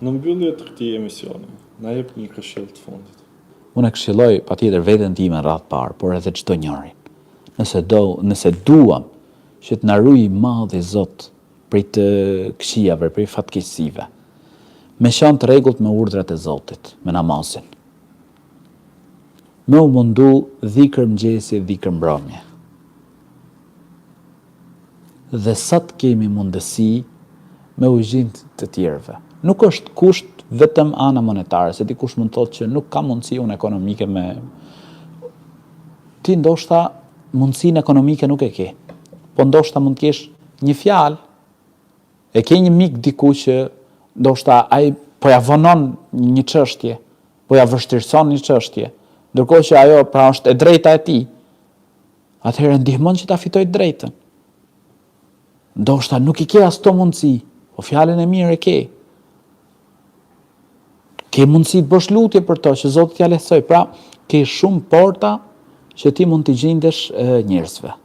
Në mbyllje të këtij emisioni, na jep një këshillë të fundit. Unë e këshilloj patjetër veten time në radhë të parë, por edhe çdo njërin. Nëse do, nëse duam që të na rujë i madhi Zot prej të këqijave, prej fatkeqësive, me qenë të rregullt me urdhrat e Zotit, me namazin. Me u mundu dhikër mëngjesi, dhikër mbrëmje. Dhe sa të kemi mundësi me u gjind të tjerëve. Nuk është kusht vetëm ana monetare, se dikush mund të thotë që nuk kam mundësi unë ekonomike me ti ndoshta mundësinë ekonomike nuk e ke. Po ndoshta mund të kesh një fjalë, e ke një mik diku që ndoshta ai po ja vonon një çështje, po ja vështirëson një çështje, ndërkohë që ajo pra është e drejta e tij. Atëherë ndihmon që ta fitojë të drejtën. Ndoshta nuk i ke as këto mundësi, po fjalën e mirë e ke. Ke mundësi të bësh lutje për to që Zoti t'ia lehtësojë. Pra, ke shumë porta që ti mund t'i gjindesh njerëzve.